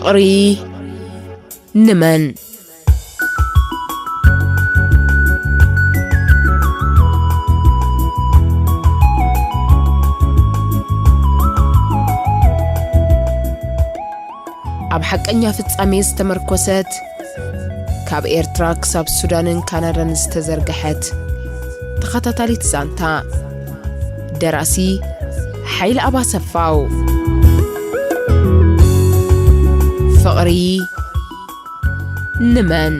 ፍቕሪ ንመን? ኣብ ሓቀኛ ፍጻሜ ዝተመርኮሰት፣ ካብ ኤርትራ ክሳብ ሱዳንን ካናዳን ዝተዘርግሐት ተኸታታሊት ዛንታ። ደራሲ ሓይለ ኣባሰፋው። ፍቕሪ ንመን?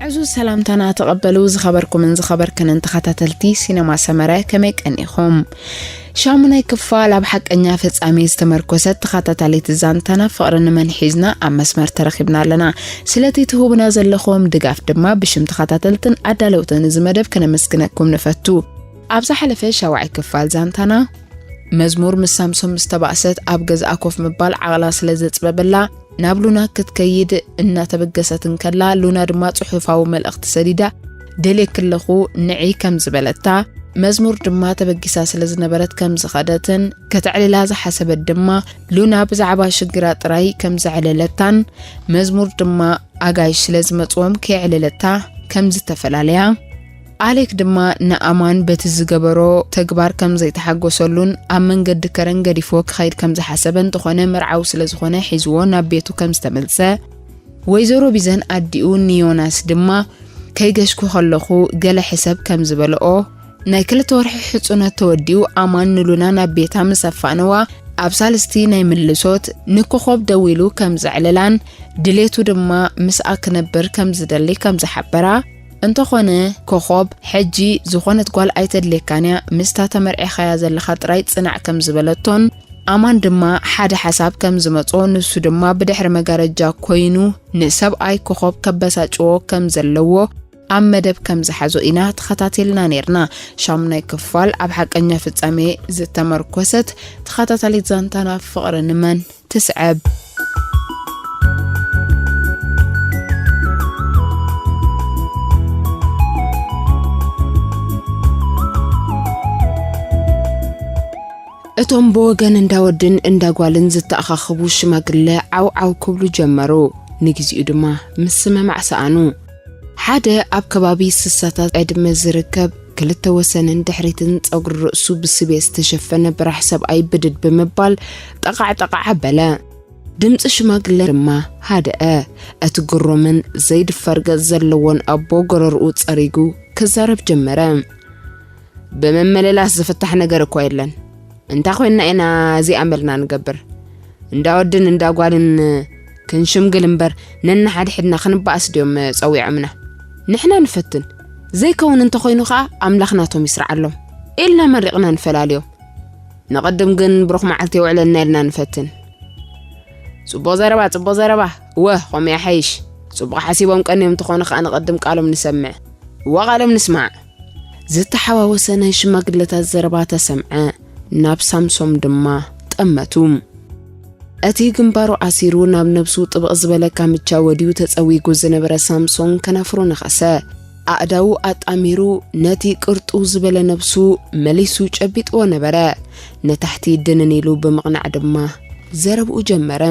ዕዙዝ ሰላምታና ተቐበሉ፣ ዝኸበርኩምን ዝኸበርክንን ተኸታተልቲ ሲነማ ሰመረ፣ ከመይ ቀኒኹም? ሻሙናይ ክፋል ኣብ ሓቀኛ ፍጻሜ ዝተመርኮሰት ተኸታታሊት ዛንታና ፍቕሪ ንመን ሒዝና ኣብ መስመር ተረኺብና ኣለና። ስለቲ ትህቡና ዘለኹም ድጋፍ ድማ ብሽም ተኸታተልትን ኣዳለውትን እዚ መደብ ከነመስግነኩም ንፈቱ። ኣብ ዝሓለፈ ሻውዓይ ክፋል ዛንታና፣ መዝሙር ምስ ሳምሶን ምስ ተባእሰት ኣብ ገዝኣ ኮፍ ምባል ዓቕላ ስለ ዘጽበበላ፣ ናብ ሉና ክትከይድ እናተበገሰት እንከላ፣ ሉና ድማ ጽሑፋዊ መልእኽቲ ሰዲዳ፣ "ደልየኪ ኣለኹ፣ ንዒ" ከም ዝበለታ፣ መዝሙር ድማ ተበጊሳ ስለ ዝነበረት ከም ዝኸደትን፣ ከተዕልላ ዝሓሰበት ድማ፣ ሉና ብዛዕባ ሽግራ ጥራይ ከም ዘዕለለታን፣ መዝሙር ድማ ኣጋይሽ ስለ ዝመጽዎም ከየዕለለታ ከም ዝተፈላለያ፣ ኣሌክ ድማ ንኣማን በቲ ዝገበሮ ተግባር ከም ዘይተሓጎሰሉን ኣብ መንገዲ ከረን ገዲፍዎ ክኸይድ ከም ዝሓሰበ፣ እንተኾነ መርዓዊ ስለ ዝኾነ ሒዝዎ ናብ ቤቱ ከም ዝተመልሰ፣ ወይዘሮ ቢዘን ኣዲኡ ንዮናስ ድማ፣ "ከይገሽኩ ከለኹ ገለ ሕሰብ" ከም ዝበልኦ፣ ናይ ክልተ ወርሒ ሕጽኖት ተወዲኡ ኣማን ንሉና ናብ ቤታ ምስ ኣፋነዋ፣ ኣብ ሳልስቲ ናይ ምልሶት ንኮኾብ ደዊሉ ከም ዘዕለላን ድሌቱ ድማ ምስኣ ክነብር ከም ዝደሊ ከም ዝሓበራ፣ እንተኾነ ኮኾብ፣ "ሕጂ ዝኾነት ጓል ኣይተድልየካን እያ፣ ምስታ ተመርዒኻያ ዘለኻ ጥራይ ጽናዕ" ከም ዝበለቶን፣ ኣማን ድማ ሓደ ሓሳብ ከም ዝመጾ፣ ንሱ ድማ ብድሕሪ መጋረጃ ኮይኑ ንሰብኣይ ኮኾብ ከበሳጭዎ ከም ዘለዎ ኣብ መደብ ከም ዝሓዞ ኢና ተኸታቲልና ኔርና። ሻሙናይ ክፋል ኣብ ሓቀኛ ፍጻሜ ዝተመርኮሰት ተኸታታሊት ዛንታና ፍቕሪ ንመን ትስዕብ። እቶም ብወገን እንዳ ወድን እንዳ ጓልን ዝተኣኻኸቡ ሽማግለ ዓው ዓው ክብሉ ጀመሩ። ንግዚኡ ድማ ምስምማዕ ሰኣኑ። ሓደ ኣብ ከባቢ ስሳታት ዕድመ ዝርከብ ክልተ ወሰንን ድሕሪትን ጸጉሪ ርእሱ ብስቤ ዝተሸፈነ ብራሕ ሰብኣይ ብድድ ብምባል ጠቓዕ ጠቓዕ ኣበለ። ድምጺ ሽማግለ ድማ ሃደኣ። እቲ ግሩምን ዘይድፈር ገጽ ዘለዎን ኣቦ ጎረርኡ ጸሪጉ ክዛረብ ጀመረ። "ብምምልላስ ዝፍታሕ ነገር እኮ የለን። እንታ ኮይንና ኢና እዚ ኣመልና ንገብር? እንዳ ወድን እንዳ ጓልን ክንሽምግል እምበር ነንሓድሕድና ክንበኣስ ድዮም ጸዊዖምና? ንሕና ንፈትን። ዘይከውን እንተኾይኑ ኸኣ ኣምላኽ ናቶም ይስርዓሎም" ኢልና መሪቕና ንፈላልዮም። ንቐድም ግን ብሩኽ መዓልቲ የውዕለና ኢልና ንፈትን። "ጽቡቕ ዘረባ፣ ጽቡቕ ዘረባ። እወ፣ ከምኡ ይሓይሽ። ጽቡቕ ሓሲቦም ቀንዮም እንተኾኑ ኸኣ ንቐድም ቃሎም ንሰምዕ። እወ፣ ቃሎም ንስማዕ።" ዝተሓዋወሰ ናይ ሽማግለታት ዘረባ ተሰምዐ። ናብ ሳምሶም ድማ ጠመቱ። እቲ ግንባሩ ኣሲሩ ናብ ነብሱ ጥብቕ ዝበለ ካምቻ ወድዩ ተጸዊጉ ዝነበረ ሳምሶን ከናፍሩ ነኸሰ። ኣእዳዉ ኣጣሚሩ ነቲ ቅርጡ ዝበለ ነብሱ መሊሱ ጨቢጥዎ ነበረ። ንታሕቲ ድንን ኢሉ ብምቕናዕ ድማ ዘረብኡ ጀመረ።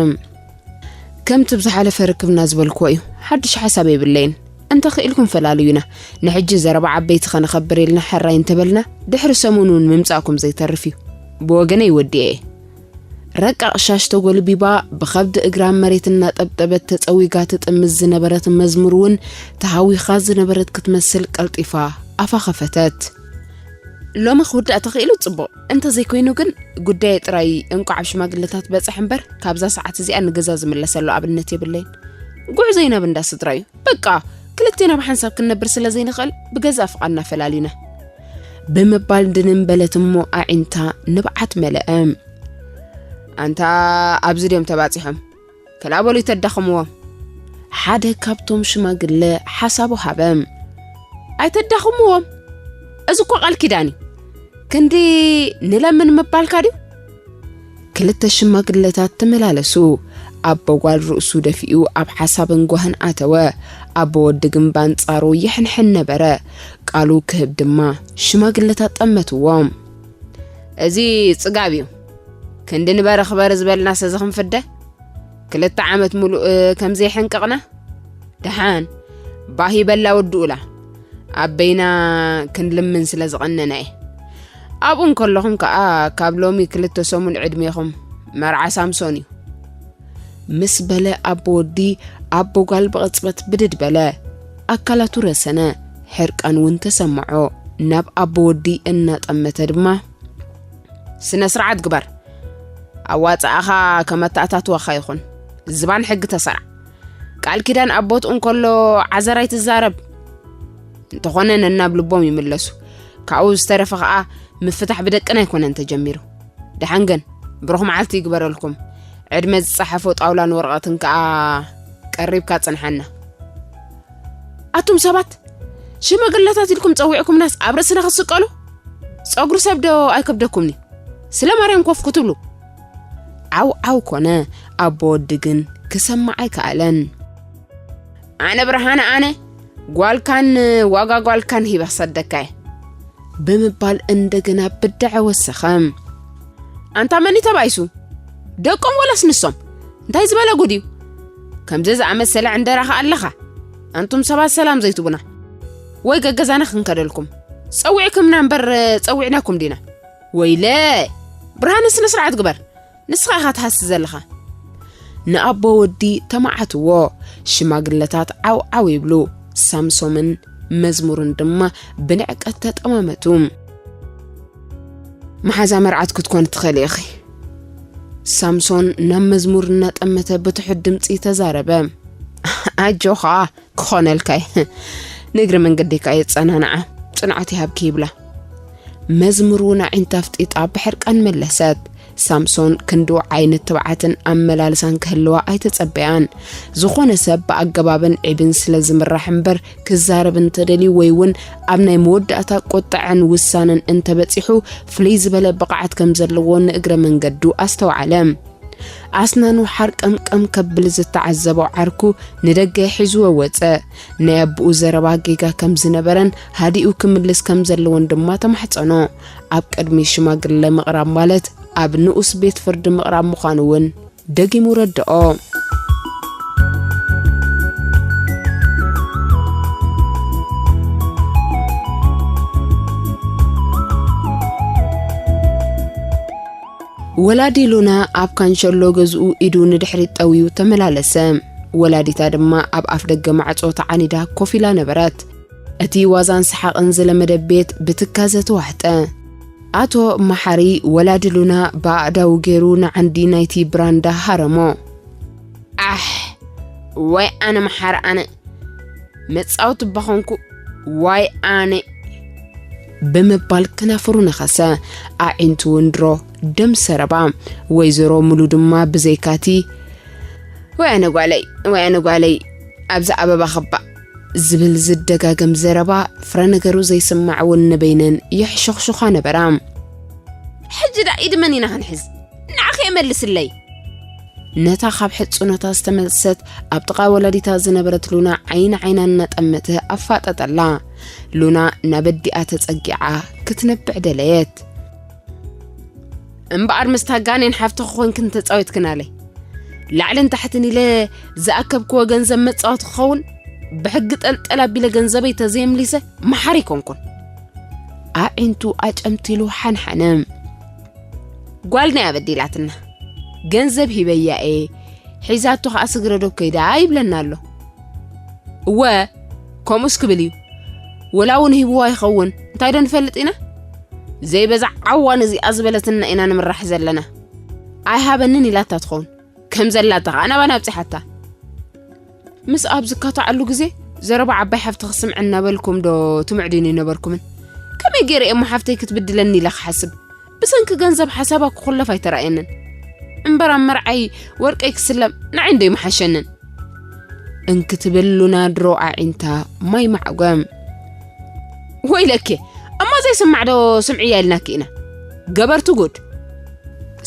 "ከምቲ ብዝሓለፈ ርክብና ዝበልክዎ እዩ። ሓድሽ ሓሳብ የብለይን። እንተ ኽኢልኩም ፈላልዩና። ንሕጂ ዘረባ ዓበይቲ ኸነኸብር ኢልና ሕራይ እንተበልና፣ ድሕሪ ሰሙን እውን ምምጻእኩም ዘይተርፍ እዩ። ብወገነይ ወዲኤ እየ።" ረቃቕ ሻሽ ተጎልቢባ፣ ብኸብዲ እግራ መሬት እናጠብጠበት ተጸዊጋ ትጥምዝ ዝነበረት መዝሙር እውን ተሃዊኻ ዝነበረት ክትመስል ቀልጢፋ ኣፋ ኸፈተት። "ሎሚ ክውዳእ ተኽኢሉ ጽቡቕ፣ እንተዘይኮይኑ ግን ጉዳየ ጥራይ እንቋዕ ኣብ ሽማግለታት በጽሕ እምበር፣ ካብዛ ሰዓት እዚኣ ንገዛ ዝምለሰሉ ኣብነት የብለይን። ጉዕዞይ ናብ እንዳ ስድራ እዩ። በቃ፣ ክልቴና ብሓንሳብ ክንነብር ስለ ዘይንኽእል ብገዛእ ፍቓድና ፈላሊና" ብምባል ድንን በለት እሞ ኣዒንታ ንብዓት መለአ። "ኣንታ ኣብዚ ድዮም ተባጺሖም? ከላ በሉ ይተዳኽምዎም።" ሓደ ካብቶም ሽማግለ ሓሳቡ ሃበ። "ኣይተዳኽምዎም፣ እዚ እኮ ቃል ኪዳን እዩ። ክንዲ ንለምን ምባልካ ድዩ?" ክልተ ሽማግለታት ተመላለሱ። ኣቦ ጓል ርእሱ ደፊኡ ኣብ ሓሳብን ጓህን ኣተወ። ኣቦ ወዲ ግን ባንጻሩ ይሕንሕን ነበረ። ቃሉ ክህብ ድማ ሽማግለታት ጠመትዎ። "እዚ ጽጋብ እዩ። ክንዲ ንበሪ ክበሪ ዝበልና ሰዚ ክንፍደ? ክልተ ዓመት ሙሉእ ከም ዘይሕንቀቕና? ደሓን ባህ ይበላ ወድኡላ። ኣበይና ክንልምን ስለ ዝቐነና እየ። ኣብኡ እንከለኹም ከኣ ካብ ሎሚ ክልተ ሰሙን ዕድሜኹም መርዓ ሳምሶን እዩ." ምስ በለ ኣቦ ወዲ ኣቦ ጓል ብቕጽበት ብድድ በለ። ኣካላቱ ረሰነ፣ ሕርቃን እውን ተሰምዖ። ናብ ኣቦ ወዲ እናጠመተ ድማ፣ "ስነ ስርዓት ግበር። ኣዋጻኣኻ ከም ኣተኣታትዋኻ ይኹን። ዝባን ሕጊ ተሰርዓ። ቃል ኪዳን ኣቦት እንከሎ ዓዘር ኣይትዛረብ። እንተኾነ ነናብ ልቦም ይምለሱ። ካብኡ ዝተረፈ ኸኣ ምፍታሕ ብደቅና ኣይኮነን ተጀሚሩ። ደሓን ግን ብሩኽ መዓልቲ ይግበረልኩም። ዕድመ ዝጸሓፎ ጣውላን ወረቐትን ከኣ ቀሪብካ ጽንሓና። ኣቱም ሰባት፣ ሽማግለታት ኢልኩም ጸዊዕኩምናስ ኣብ ርእስና ክትስቀሉ? ጸጉሪ ሰብ ዶ ኣይከብደኩምኒ? ስለ ማርያም ኮፍ ክትብሉ?" ዓው ዓው ኮነ። ኣቦ ወዲ ግን ክሰምዕ ኣይከኣለን። "ኣነ ብርሃነ ኣነ፣ ጓልካን ዋጋ ጓልካን ሂበ ክሰደካ እየ" ብምባል እንደገና ብዳዐ ወሰኸ። "ኣንታ መን እዩ ተባኢሱ? ደቆም ወላስ ንሶም? እንታይ ዝበለ ጉድ እዩ? ከምዚ ዝኣመሰለ ዕንደራ ኸኣ ኣለኻ? ኣንቱም ሰባት ሰላም ዘይትቡና? ወይ ገገዛና ክንከደልኩም? ጸዊዕክምና እምበር ጸዊዕናኩም ዲና? ወይለ! ብርሃነ ስነ ስርዓት ግበር። ንስኻ ኢኻ ትሃሲ ዘለኻ።" ንኣቦ ወዲ ተማዓትዎ። ሽማግለታት ዓው ዓው ይብሉ። ሳምሶምን መዝሙርን ድማ ብንዕቀት ተጠማመቱ። "መሓዛ መርዓት ክትኮን ትኽእሊ ኢኺ።" ሳምሶን ናብ መዝሙር እናጠመተ ብትሑት ድምጺ ተዛረበ። "ኣጆኻ፣ ክኾነልካ እየ። ንእግሪ መንገዲካ የጸናንዓ፣ ጽንዓት ይሃብኪ" ይብላ። መዝሙር እውን ኣዒንታ ኣፍጢጣ ብሕርቃን መለሰት። ሳምሶን ክንድኡ ዓይነት ትብዓትን ኣመላልሳን ክህልዋ ኣይተጸበያን። ዝኾነ ሰብ ብኣገባብን ዒብን ስለ ዝምራሕ እምበር ክዛረብ እንተደልዩ ወይ እውን ኣብ ናይ መወዳእታ ቁጥዐን ውሳነን እንተበጺሑ ፍልይ ዝበለ ብቕዓት ከም ዘለዎ ንእግረ መንገዱ ኣስተውዓለ። ኣስናኑ ሓርቀምቀም ከብል ዝተዓዘቦ ዓርኩ ንደገ ሒዝዎ ወጸ። ናይ ኣቦኡ ዘረባ ጌጋ ከም ዝነበረን ሃዲኡ ክምልስ ከም ዘለዎን ድማ ተማሕጸኖ። ኣብ ቅድሚ ሽማግለ ምቕራብ ማለት ኣብ ንኡስ ቤት ፍርዲ ምቕራብ ምዃኑ እውን ደጊሙ ረድኦ። ወላዲ ሉና ኣብ ካንሸሎ ገዝኡ ኢዱ ንድሕሪት ጠውዩ ተመላለሰ። ወላዲታ ድማ ኣብ ኣፍ ደገ ማዕጾ ተዓኒዳ ኮፍ ኢላ ነበረት። እቲ ዋዛን ሰሓቕን ዝለመደ ቤት ብትካዘ ተዋሕጠ። ኣቶ መሓሪ ወላዲ ሉና ብኣእዳዉ ገይሩ ንዓንዲ ናይቲ ብራንዳ ሃረሞ። ኣሕ፣ ወይ ኣነ መሓሪ ኣነ፣ መጻወቲ ባኾንኩ፣ ዋይ ኣነ። ብምባል ከናፍሩ ነኸሰ። ኣዒንቱ እውን ድሮ ደም ሰረባ። ወይዘሮ ሙሉ ድማ ብዘይካቲ፣ "ወይ ኣነ ጓለይ፣ ወይ ኣነ ጓለይ፣ ኣብዚ ኣበባ ኸባእ" ዝብል ዝደጋገም ዘረባ፣ ፍረ ነገሩ ዘይስማዕ እውን ንበይነን የሕሸኽሹኻ ነበራ። "ሕጂ ደኣ ኢድ መን ኢና ክንሕዝ? ንዓኺ እየ መልስለይ!" ነታ ካብ ሕጽኖታ ዝተመልሰት ኣብ ጥቓ ወላዲታ ዝነበረት ሉና ዓይኒ ዓይና እናጠመተ ኣፋጠጠላ። ሉና ናብ ኣዲኣ ተጸጊዓ ክትነብዕ ደለየት። "እምበኣር ምስታ ጋኔን ሓፍትኺ ኮንክን ተጻዊትክናለይ። ላዕልን ታሕትን ኢለ ዝኣከብክዎ ገንዘብ መጻወቲ ክኸውን ብሕጊ ጠልጠል ኣቢለ ገንዘበይ ተዘየምሊሰ መሓሪ ኣይኮንኩን።" ኣዒንቱ ኣጨምቲሉ ሓንሓነ። "ጓል ናይ ኣበዲላትና፣ ገንዘብ ሂበያ እየ፣ ሒዛቶ ኸኣ ስግረ ዶብ ከይዳ ይብለና ኣሎ። እወ፣ ከምኡስ ክብል እዩ። ወላ እውን ሂብዋ ይኸውን፣ እንታይ ዶ ንፈልጥ ኢና? ዘይበዛ ዓዋን እዚኣ ዝበለትና ኢና ንምራሕ ዘለና። ኣይሃበንን ኢላታ ትኸውን፣ ከም ዘላታ ኸኣ ናባና ኣብጺሓታ። ምስ ኣብ ዝካታዓሉ ግዜ ዘረባ ዓባይ ሓፍቲ ክስምዕ እናበልኩም ዶ ትምዕድኑ ይነበርኩምን? ከመይ ገይረ እየ እሞ ሓፍተይ ክትብድለኒ ኢለ ክሓስብ? ብሰንኪ ገንዘብ ሓሳባ ክኹለፍ ኣይተራእየንን። እምበር ኣብ መርዓይ ወርቀይ ክስለም ንዓይ እንዶ ይመሓሸንን?" እንክትብል ሉና ድሮ ኣዒንታ ማይ ማዕጎም። "ወይለኬ፣ እሞ ዘይስማዕ ዶ ስምዕያ ኢልናኪ ኢና? ገበርቲ ጉድ!"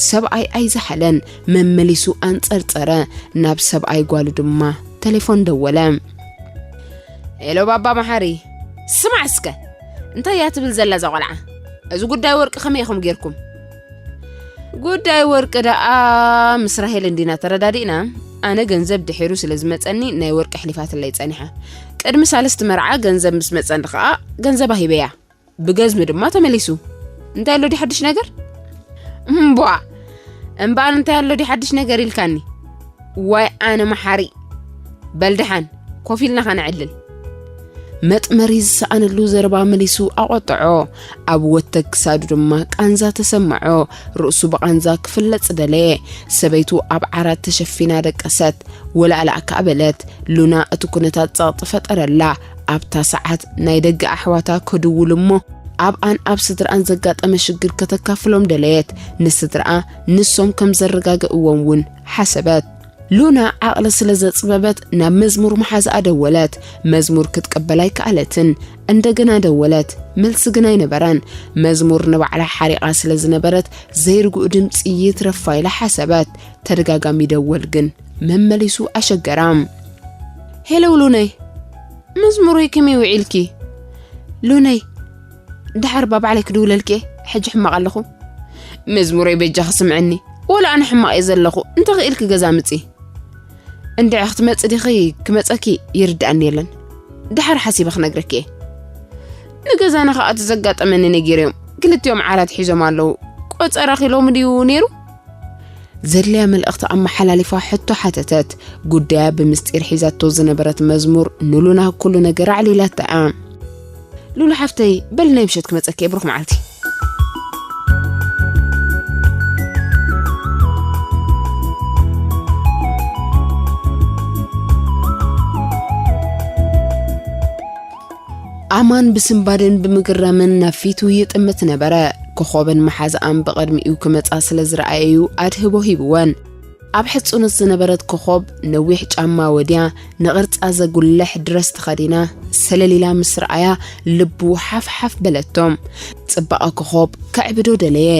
ሰብኣይ ኣይዝሓለን፣ መመሊሱ ኣንጸርጸረ። ናብ ሰብኣይ ጓሉ ድማ ተሌፎን ደወለ። ሄሎ ባባ መሓሪ፣ ስማዕ እስከ፣ እንታይ እያ ትብል ዘላ እዛ ቆልዓ? እዚ ጉዳይ ወርቂ ከመይ ኢኹም ጌርኩም? ጉዳይ ወርቂ ደኣ ምስ ራሄል እንዲና ተረዳዲእና። ኣነ ገንዘብ ድሒሩ ስለ ዝመጸኒ ናይ ወርቂ ኣሕሊፋትለይ ጸኒሓ። ቅድሚ ሳልስቲ መርዓ ገንዘብ ምስ መጸኒ ኸኣ ገንዘባ ሂበያ። ብገዝሚ ድማ ተመሊሱ። እንታይ ኣሎ ድዩ ሓድሽ ነገር? እምቧ! እምበኣር እንታይ ኣሎ ድዩ ሓድሽ ነገር ኢልካኒ? ዋይ ኣነ መሓሪ! በል ደሓን፣ ኮፍ ኢልና ኸነዕልል። መጥመሪ ዝሰኣነሉ ዘረባ መሊሱ ኣቖጠዖ። ኣብ ወተግ ክሳዱ ድማ ቃንዛ ተሰመዖ። ርእሱ ብቓንዛ ክፍለጽ ደለየ። ሰበይቱ ኣብ ዓራት ተሸፊና ደቀሰት። ወላእላእ ከኣ በለት። ሉና እቲ ኩነታት ጸቕጢ ፈጠረላ። ኣብታ ሰዓት ናይ ደገ ኣሕዋታ ክድውል እሞ ኣብኣን ኣብ ስድራኣን ዘጋጠመ ሽግር ከተካፍሎም ደለየት። ንስድራኣ ንሶም ከም ዘረጋግእዎም እውን ሓሰበት። ሉና ዓቕሊ ስለ ዘጽበበት ናብ መዝሙር መሓዛኣ ደወለት። መዝሙር ክትቅበል ኣይከኣለትን። እንደገና ደወለት። መልሲ ግን ኣይነበረን። መዝሙር ንባዕላ ሓሪቓ ስለ ዝነበረት ዘይርጉእ ድምጺ ይትረፋ ኢላ ሓሰበት። ተደጋጋሚ ደወል ግን መመሊሱ ኣሸገራ። ሄሎ ሉነይ፣ መዝሙረይ ከመይ ውዒልኪ? ሉነይ፣ ደሓር እባ ባዕለይ ክድውለልኪ እየ፣ ሕጂ ሕማቕ ኣለኹ። መዝሙረይ በጃኺ ስምዕኒ፣ ወላ ኣነ ሕማቕ እየ ዘለኹ፣ እንተኽኢልኪ ገዛ ምጺ። እንድዒ ክትመጺ ዲኺ ክመጸኪ ይርድኣኒ የለን። ደሓር ሓሲበ ክነግረኪ እየ። ንገዛና ከኣ እቲ ዘጋጠመኒ ነጊረዮም፣ ክልቲኦም ዓራት ሒዞም ኣለዉ። ቆጸራ ኺሎሚ ድዩ ነይሩ? ዘድልያ መልእኽቲ ኣመሓላሊፋ ሕቶ ሓተተት። ጉዳያ ብምስጢር ሒዛቶ ዝነበረት መዝሙር ንሉና ኩሉ ነገር ኣዕሊላታ እያ። ሉሉ ሓፍተይ፣ በል ናይ ምሸት ክመጸኪ እየ፣ ብሩኽ መዓልቲ። ኣማን ብስንባደን ብምግራምን ናብ ፊቱ ይጥምት ነበረ። ኮኾብን መሓዛኣን ብቐድሚኡ ክመጻ ስለ ዝረኣየዩ ኣድህቦ ሂብወን። ኣብ ሕጹነት ዝነበረት ኮኾብ ነዊሕ ጫማ ወድያ ንቕርጻ ዘጉልሕ ድረስ ተኸዲና ሰለሊላ ምስ ረኣያ ልቡ ሓፍሓፍ በለቶ። ጽባቐ ኮኾብ ከዕብዶ ደለየ።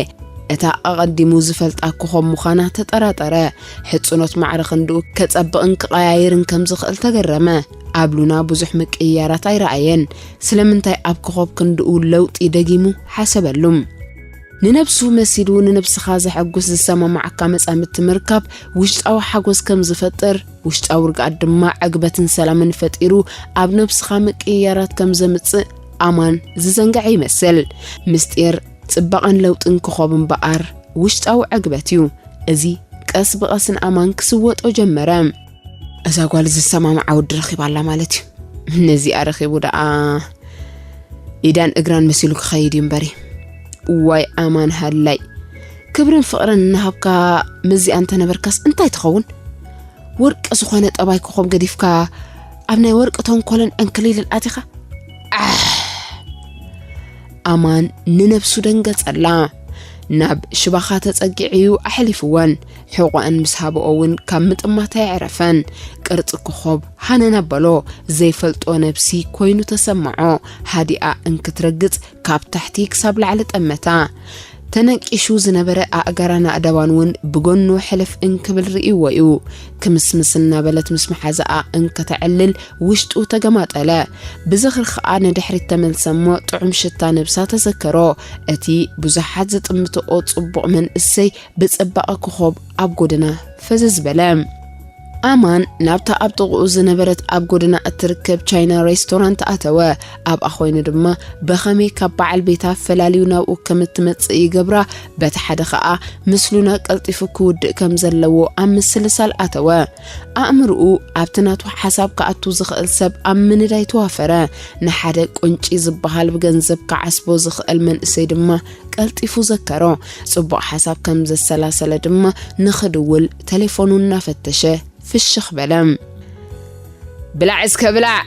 እታ ኣቐዲሙ ዝፈልጣ ኮኾብ ምዃና ተጠራጠረ። ሕጹኖት ማዕረ ክንድኡ ከጸብቕን ክቐያይርን ከም ዝኽእል ተገረመ። ኣብ ሉና ብዙሕ ምቅይያራት ኣይረኣየን። ስለምንታይ ኣብ ኮኾብ ክንድኡ ለውጢ ደጊሙ ሓሰበሉ። ንነብሱ መሲሉ ንነብስኻ ዘሐጉስ ዝሰማማዓካ መጻምድቲ ምርካብ ውሽጣዊ ሓጎስ ከም ዝፈጥር፣ ውሽጣዊ ርግኣት ድማ ዕግበትን ሰላምን ፈጢሩ ኣብ ነብስኻ ምቅይያራት ከም ዘምጽእ ኣማን ዝዘንግዐ ይመስል። ምስጢር ጽባቐን ለውጥን ኮኾብ እምበኣር ውሽጣዊ ዕግበት እዩ። እዚ ቀስ ብቐስ ንኣማን ክስወጦ ጀመረ። እዛ ጓል ዝሰማማዓ ወዲ ረኺባ ኣላ ማለት እዩ። ነዚኣ ረኺቡ ደኣ ኢዳን እግራን መሲሉ ክኸይድ እዩ እምበሪ። ዋይ ኣማን ሃላይ፣ ክብርን ፍቕርን እናሃብካ ምስዚኣ እንተነበርካስ እንታይ ትኸውን? ወርቂ ዝኾነ ጠባይ ኮኾብ ገዲፍካ ኣብ ናይ ወርቂ ተንኮልን ዕንክሊልን ኣቲኻ? ኣሕ! ኣማን ንነብሱ ደንገጸላ። ናብ ሽባኻ ተጸጊዑ ኣሕሊፍወን። ሕቖኣን ምስ ሃበኦ እውን ካብ ምጥማት ኣየዕረፈን። ቅርጺ ኮኾብ ሃነን ኣበሎ። ዘይፈልጦ ነብሲ ኮይኑ ተሰምዖ። ሃዲኣ እንክትረግጽ ካብ ታሕቲ ክሳብ ላዕሊ ጠመታ። ተነቂሹ ዝነበረ ኣእጋራን ኣእዳዋን እውን ብጎኑ ሕልፍ እንክብል ርእይዎ እዩ። ክምስምስ እናበለት ምስ መሓዛኣ እንከተዕልል ውሽጡ ተገማጠለ። ብዝኽሪ ኸኣ ንድሕሪት ተመልሰ እሞ ጥዑም ሽታ ነብሳ ተዘከሮ። እቲ ብዙሓት ዝጥምትኦ ጽቡቕ መንእሰይ ብጽባቐ ኮኾብ ኣብ ጎደና ፈዘዝ በለ። ኣማን ናብታ ኣብ ጥቕኡ ዝነበረት ኣብ ጎደና እትርከብ ቻይና ሬስቶራንት ኣተወ። ኣብኣ ኮይኑ ድማ ብኸመይ ካብ በዓል ቤታ ፈላልዩ ናብኡ ከም እትመጽእ ይገብራ፣ በቲ ሓደ ኸኣ ምስ ሉና ቀልጢፉ ክውድእ ከም ዘለዎ ኣብ ምስልሳል ኣተወ። ኣእምርኡ ኣብቲ ናቱ ሓሳብ ክኣቱ ዝኽእል ሰብ ኣብ ምንዳይ ተዋፈረ። ንሓደ ቁንጪ ዝበሃል ብገንዘብ ክዓስቦ ዝኽእል መንእሰይ ድማ ቀልጢፉ ዘከሮ። ጽቡቕ ሓሳብ ከም ዘሰላሰለ ድማ ንኽድውል ተሌፎኑ እናፈተሸ ፍሽኽ በለ። ብላዕ እስከ ብላዕ፣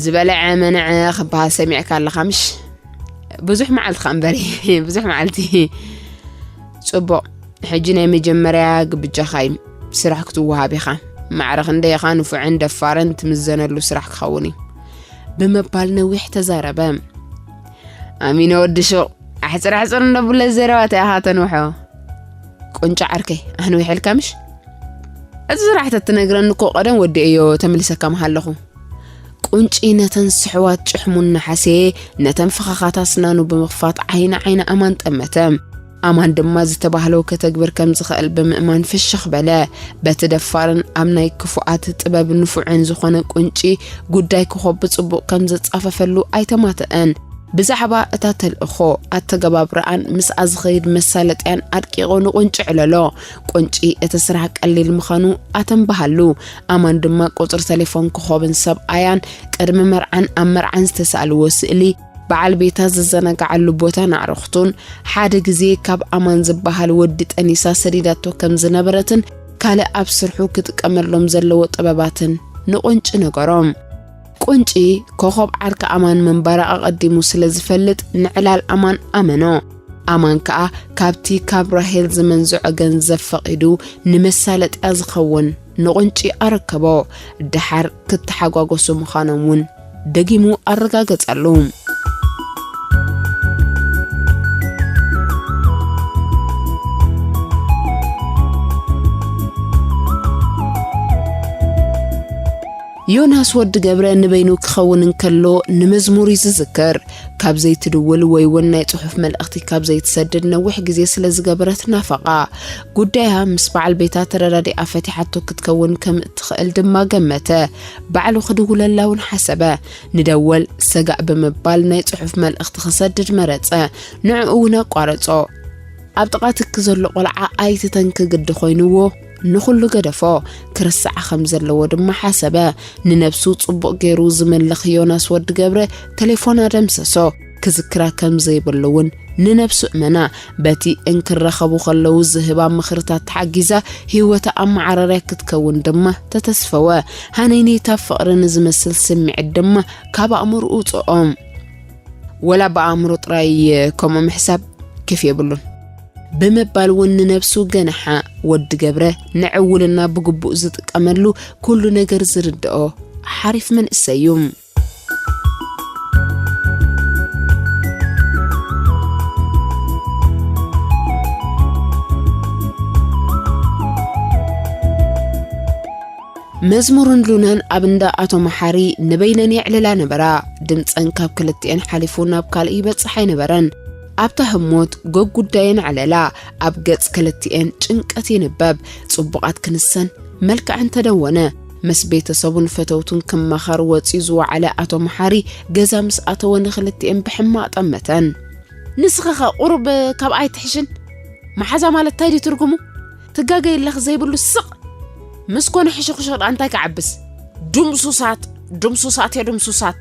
ዝበልዐ መነዐ ክበሃል ሰሚዕካ ኣለኻ ምሽ? ብዙሕ መዓልቲ ኸኣ እምበሪ፣ ብዙሕ መዓልቲ። ጽቡቕ፣ ሕጂ ናይ መጀመርያ ግብጃኻ እዩ። ስራሕ ክትወሃብ ኢኻ። ማዕረ ክንደይ ኢኻ ንፉዕን ደፋርን ትምዘነሉ ስራሕ ክኸውን እዩ። ብምባል ነዊሕ ተዛረበ። ኣሚነ ወዲ ሹቕ፣ ኣሕጽር ኣሕጽር እንዶ ብለ ዘረባታ ኢኻ ተንውሖ። ቁንጫ ዓርከይ ኣህንዊሐልካ ምሽ? እዚ ስራሕ ተትነግረኒ እኮ ቀደም ወዲኤዮ ተመሊሰካ ምሃለኹ። ቁንጪ ነተን ስሕዋት ጭሕሙን ነሓሴ፣ ነተን ፈኻኻት ኣስናኑ ብምኽፋት ዓይኒ ዓይኒ ኣማን ጠመተ። ኣማን ድማ ዝተባህሎ ከተግብር ከም ዝኽእል ብምእማን ፍሽኽ በለ። በቲ ደፋርን ኣብ ናይ ክፉኣት ጥበብ ንፉዕን ዝኾነ ቁንጪ ጉዳይ ኮኾብ ብጽቡቕ ከም ዘጻፈፈሉ ኣይተማተአን። ብዛዕባ እታ ተልእኾ፣ ኣተገባብራኣን ምስኣ ዝኸይድ መሳለጥያን ኣድቂቑ ንቁንጪ ዕለሎ። ቁንጪ እቲ ስራሕ ቀሊል ምዃኑ ኣተንብሃሉ። ኣማን ድማ ቁጽሪ ተሌፎን ኮኾብን ሰብኣያን ቅድሚ መርዓን ኣብ መርዓን ዝተሳእልዎ ስእሊ በዓል ቤታ ዝዘናግዓሉ ቦታን ኣዕሩኽቱን፣ ሓደ ግዜ ካብ ኣማን ዝበሃል ወዲ ጠኒሳ ሰዲዳቶ ከም ዝነበረትን ካልእ ኣብ ስርሑ ክጥቀመሎም ዘለዎ ጥበባትን ንቁንጪ ነገሮም። ቁንጪ ኮኾብ ዓርኪ ኣማን ምንባራ ኣቐዲሙ ስለ ዝፈልጥ ንዕላል ኣማን ኣመኖ። ኣማን ከኣ ካብቲ ካብ ራሄል ዝመንዝዖ ገንዘብ ፈቒዱ ንመሳለጥያ ዝኸውን ንቁንጪ ኣረከቦ። ደሓር ክተሓጓጎሱ ምዃኖም እውን ደጊሙ ኣረጋገጸሉ። ዮናስ ወዲ ገብረ ንበይኑ ክኸውን እንከሎ ንመዝሙር እዩ ዝዝክር። ካብ ዘይትድውል ወይ እውን ናይ ጽሑፍ መልእኽቲ ካብ ዘይትሰድድ ነዊሕ ግዜ ስለ ዝገበረት ናፈቓ። ጉዳያ ምስ በዓል ቤታ ተረዳዲኣ ፈቲሓቶ ክትከውን ከም እትኽእል ድማ ገመተ። ባዕሉ ክድውለላ እውን ሓሰበ። ንደወል ሰጋእ ብምባል ናይ ጽሑፍ መልእኽቲ ክሰድድ መረጸ። ንዕኡ እውን ኣቋረጾ። ኣብ ጥቓ ትኪ ዘሎ ቆልዓ ኣይትተንኪ ግዲ ኮይንዎ ንኹሉ ገደፎ። ክርስዓ ከም ዘለዎ ድማ ሓሰበ። ንነብሱ ጽቡቕ ገይሩ ዝምልኽ ዮናስ ወዲ ገብረ ተሌፎና ደምሰሶ። ክዝክራ ከም ዘይብሉ እውን ንነብሱ እመና። በቲ እንክረኸቡ ከለዉ ዝህባ ምኽርታት ተሓጊዛ ህይወታ ኣመዓራርያ ክትከውን ድማ ተተስፈወ። ሃነይነይታ ፍቕሪ ንዝመስል ስምዒት ድማ ካብ ኣእምሮኡ ውጽኦ። ወላ ብኣእምሮ ጥራይ ከምኡ ምሕሳብ ኬፍ የብሉን ብምባል እውን ንነብሱ ገንሓ። ወዲ ገብረ ንዕውልና ብግቡእ ዝጥቀመሉ፣ ኩሉ ነገር ዝርድኦ ሓሪፍ መንእሰይ እዩ። መዝሙርን ሉናን ኣብ እንዳ ኣቶ መሓሪ ንበይነን የዕልላ ነበራ። ድምፀን ካብ ክልቲኤን ሓሊፉ ናብ ካልእ ይበጽሕ ኣይነበረን። ኣብታ ህሞት ገጉዳየን ዕለላ፣ ኣብ ገጽ ክልቲኤን ጭንቀት ይንበብ። ጽቡቓት ክንሰን መልክዐን ተደወነ። ምስ ቤተሰቡን ፈተውቱን ክማኸር ወጺኡ ዝወዓለ ኣቶ መሓሪ ገዛ ምስ ኣተወ ንክልቲኤን ብሕማቕ ጠመተን። ንስኺ ኸ ቁሩብ ካብ ኣይትሕሽን? መሓዛ ማለት እንታይ ድዩ ትርጉሙ? ትጋገይ ኣለኺ ዘይብሉ ስቕ። ምስ ኮነ ሕሽኹሽኽ ደኣ እንታይ ክዓብስ? ድምሱሳት፣ ድምሱሳት እዮ ድምሱሳት።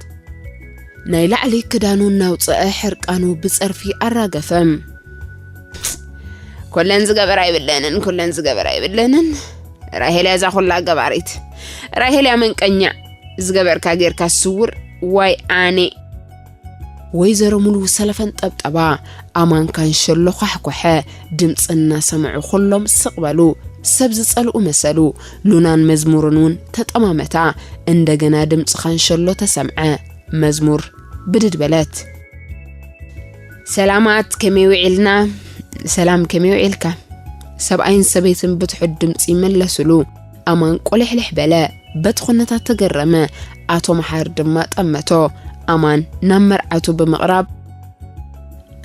ናይ ላዕሊ ክዳኑ እናውፅአ ሕርቃኑ ብፀርፊ ኣራገፈ። ኩለን ዝገበር ኣይብለንን፣ ኩለን ዝገበር ኣይብለንን። ራሄል እያ እዛ ኩላ ገባሪት። ራሄል እያ መንቀኛ። ዝገበርካ ጌርካ ስውር። ዋይ ኣነ። ወይዘሮ ሙሉ ሰለፈን ጠብጠባ። ኣማን ካንሸሎ ኳሕኳሐ። ድምፂ እናሰምዑ ኩሎም ስቕ በሉ። ሰብ ዝጸልኡ መሰሉ። ሉናን መዝሙርን እውን ተጠማመታ። እንደገና ድምፂ ካንሸሎ ተሰምዐ። መዝሙር ብድድ በለት። ሰላማት፣ ከመይ ውዒልና? ሰላም፣ ከመይ ውዒልካ? ሰብኣይን ሰበይትን ብትሑት ድምፂ መለሱሉ። ኣማን ቆሊሕሊሕ በለ። በቲ ኩነታት ተገረመ። ኣቶ መሓሪ ድማ ጠመቶ። ኣማን ናብ መርዓቱ ብምቕራብ፣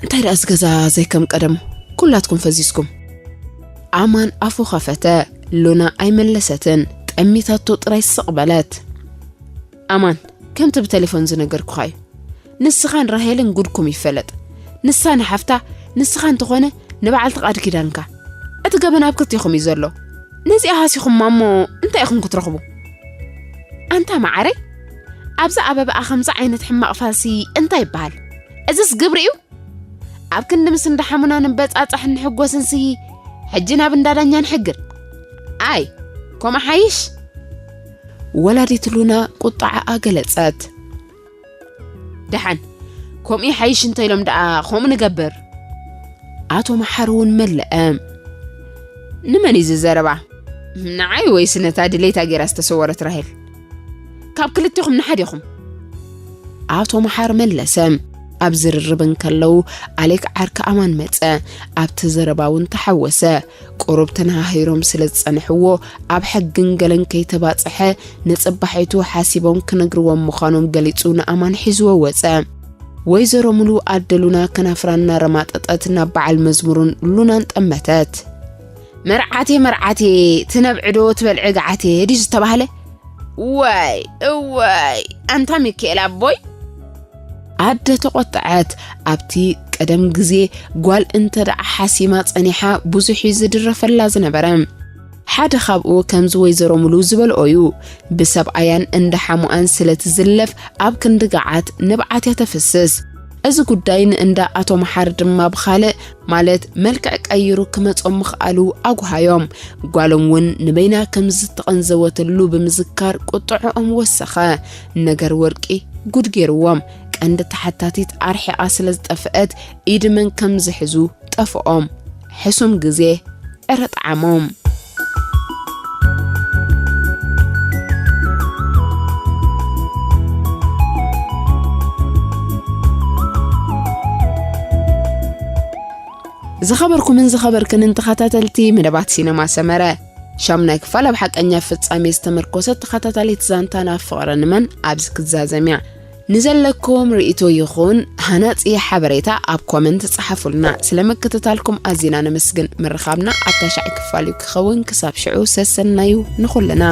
እንታይ ደኣ እዚ ገዛ ዘይከም ቀደሙ? ኩላትኩም ፈዚዝኩም። ኣማን ኣፉ ኸፈተ። ሉና ኣይመለሰትን። ጠሚታቶ ጥራይ ስቕ በለት። ኣማን፣ ከምቲ ብቴሌፎን ዝነገርኩኻ እዩ። ንስኻን ራሄልን ጉድኩም ይፈለጥ። ንሳ ንሓፍታ፣ ንስኻ እንተኾነ ንበዓልቲ ቃል ኪዳንካ። እቲ ገበን ኣብ ክልቴኹም እዩ ዘሎ። ነዚኣ ሃሲኹማ እሞ እንታይ ኢኹም ክትረኽቡ? ኣንታ መዓረይ፣ ኣብዛ ኣበባኣ ከምዚ ዓይነት ሕማቕ ፋልሲ እንታይ ይበሃል? እዝስ ግብሪ እዩ? ኣብ ክንዲ ምስ እንዳ ሓሙና ንበጻጻሕ ንሕጎስንሲ፣ ሕጂ ናብ እንዳ ዳኛ ንሕግር። ኣይ፣ ከምኡ ሓይሽ? ወላዲት ሉና ቁጥዓኣ ገለጸት። ደሓን፣ ከምኡ ይሓይሽ እንተ ኢሎም ደኣ ከምኡ ንገብር። ኣቶ መሓሪ እውን መለአ። ንመን እዩ እዚ ዘረባ? ንዓይ ወይስ ነታ ድሌታ ገይራ ዝተሰወረት ራሄል? ካብ ክልቴኹም ንሓደ ኢኹም። ኣቶ መሓሪ መለሰ። ኣብ ዝርርብ እንከለዉ ኣሌክ ዓርኪ ኣማን መጸ። ኣብቲ ዘረባ እውን ተሓወሰ። ቁሩብ ተነሃሂሮም ስለ ዝጸንሕዎ ኣብ ሕግን ገለን ከይተባጽሐ ንጽባሒቱ ሓሲቦም ክነግርዎም ምዃኖም ገሊጹ ንኣማን ሒዝዎ ወጸ። ወይዘሮ ሙሉ ኣደሉና ከናፍራና ረማጠጠት ናብ በዓል መዝሙሩን ሉናን ጠመተት። መርዓቴ መርዓቴ ትነብዕዶ ትበልዒ ገዓቴ ድዩ ዝተባህለ? ወይ እወይ ኣንታ ሚካኤል ኣቦይ። ኣደ ተቖጠዐት። ኣብቲ ቀደም ግዜ ጓል እንተ ደኣ ሓሲማ ጸኒሓ ብዙሕ እዩ ዝድረፈላ ዝነበረ። ሓደ ካብኡ ከምዚ ወይዘሮ ሙሉ ዝበልኦ እዩ። ብሰብኣያን እንዳ ሓሙኣን ስለ ትዝለፍ ኣብ ክንዲ ገዓት ንብዓት እያ ተፍስስ። እዚ ጉዳይ ንእንዳ ኣቶ መሓሪ ድማ ብኻልእ ማለት መልክዕ ቀይሩ ክመጾም ምኽኣሉ ኣጉሃዮም። ጓሎም እውን ንበይና ከም ዝተቐንዘወትሉ ብምዝካር ቁጥዕኦም ወሰኸ። ነገር ወርቂ ጉድ ገይርዎም። ቀንዲ ተሓታቲት ኣርሒቓ ስለ ዝጠፍአት ኢድ መን ከም ዝሕዙ ጠፍኦም። ሕሱም ግዜ ዕረ ጣዕሞም። ዝኸበርኩምን ዝኸበርክንን ተኸታተልቲ መደባት ሲነማ ሰመረ፣ ሻሙናይ ክፋል ኣብ ሓቀኛ ፍጻሜ ዝተመርኮሰት ተኸታታሊት ዛንታና ፍቕሪ ንመን ኣብዚ ክዛዘም እያ። ንዘለኩም ርእይቶ ይኹን ሃናጺ ሓበሬታ ኣብ ኮመንት ጸሓፉልና። ስለ ምክትታልኩም ኣዚና ነመስግን። ምርኻብና ኣብ ታሽዓይ ክፋል እዩ ክኸውን። ክሳብ ሽዑ ሰሰናዩ ንኹልና።